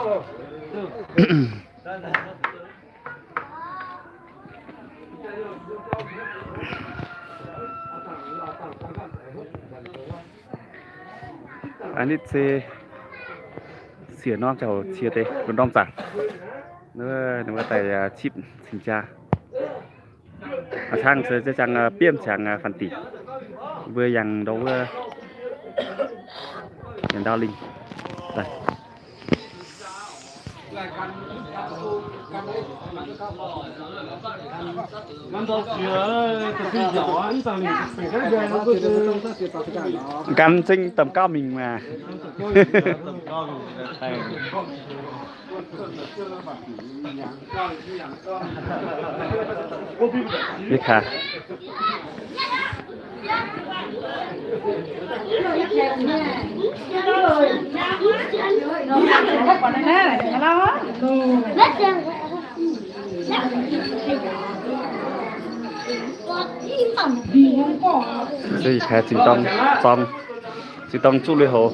Aa, nitv se sieqv norm jauv cie deix, lungh ndorm zaangc. Ninh mbuo daaih cipv cing-jaa. Aa, tangv se ziouc jangx biemv ziangx fanh diqc. Mbuo yangh ndau wuov, yangh ndau lingh. Gan zengv domh gauv mingh maah. Yie kaax. Se yie kaax zinh dorng zorng, zinh dorng zuqv lui-houx.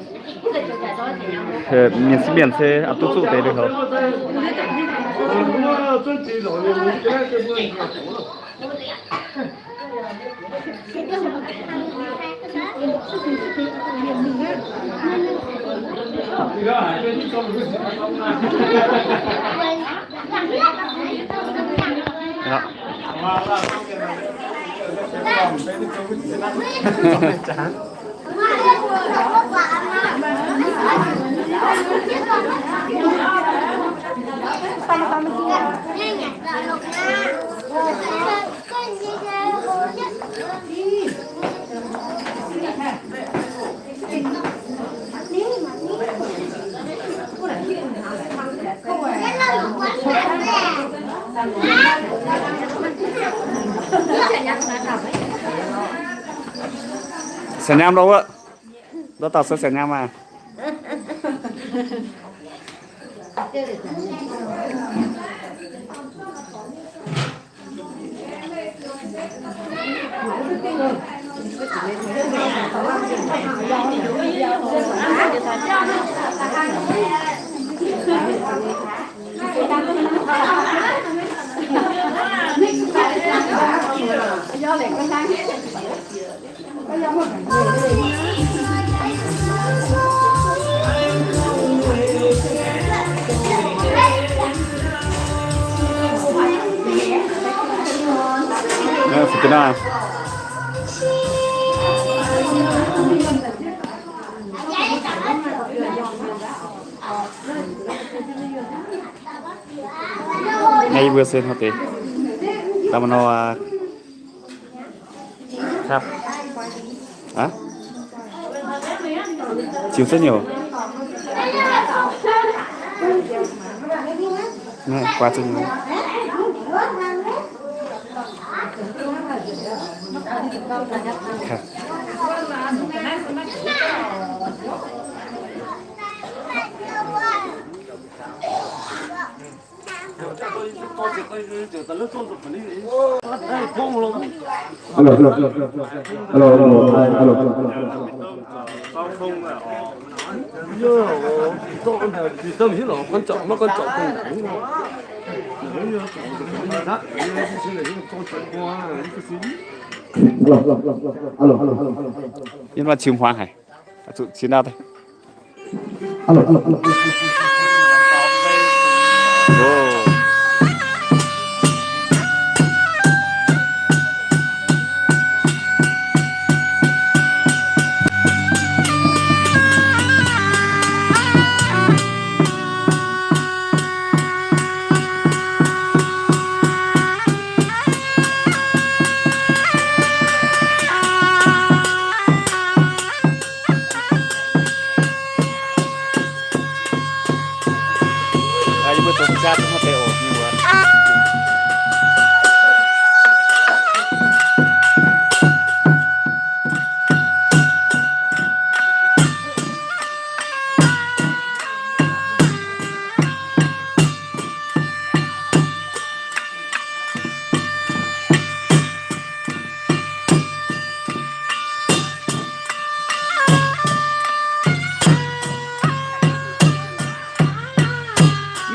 Mienh sieqv mienh se aa duqv zuqv deix lui-houx. Saeng nyaam ndau wuov. Ndau dauh se saeng nyaam maah. Naaiv yie mbuo se hnoi deix, da'maah nor, aa, ziux zengv nyei oc. Guaax zengv nyei. Yie mbuo qiemx hmuangx haic. Zuqc qiex nau daaih.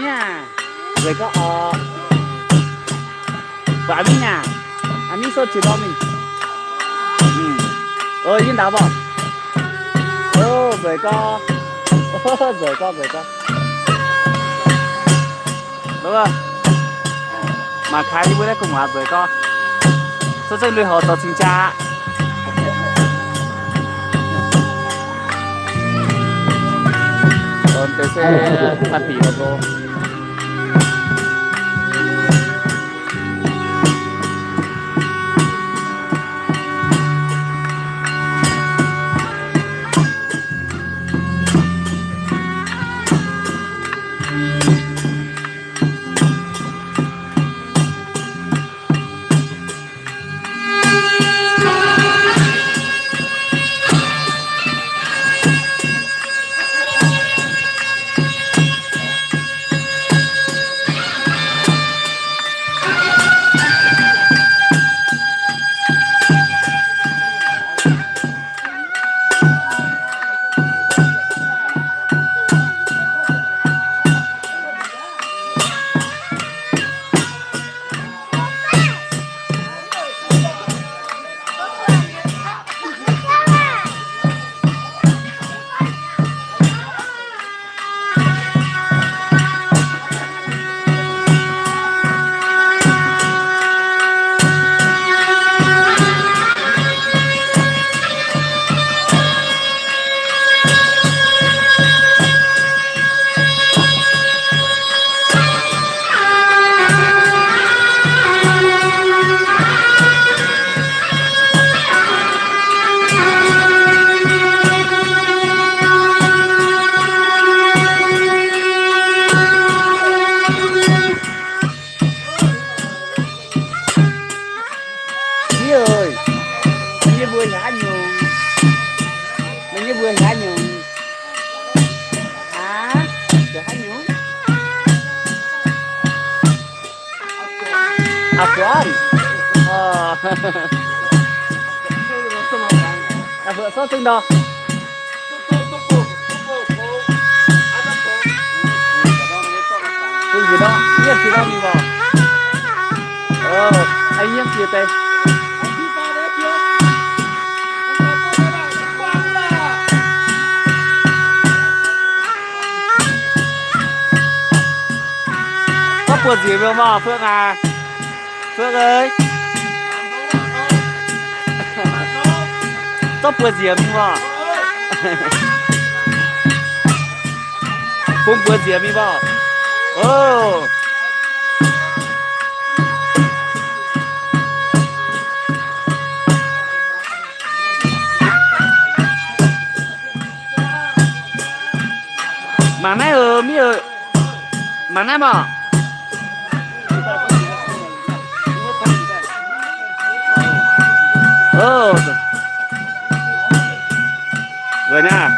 Niaa, nzueic gorx oc. Buatc a'mi niaa, a'mi sou ziux ndorm mingh. Yie ndaauv mborqc. O, nzueic gorx. Nzueic gorx, nzueic gorx. Mangc gaax yie mbuo naaiv gu'nguaaz nzueic gorx. Cuotv zengv lui-houx zoux cing-jaa. Deix se caa bic lo go. Yie ơi, yie mbuo haaix nyungc? Yie mbuo haaix nyungc? Aa, haaix nyungc? Aa, buonc. Aa, buonc sou zingh ndor. Nyiemv jiex ndor, nyiemv jiex ndor mingh mborqc. Nyiemv jiex deix. Gorngv buoz-nziex mingh mborqc, Fuoqv aac. Fuoqv aac. Zorqv buoz-nziex mingh mborqc. Bungx buoz-nziex mingh mborqc. O. Mangc naaiv, mienh, mangc naaiv mborqc. O, nzueic naaiv.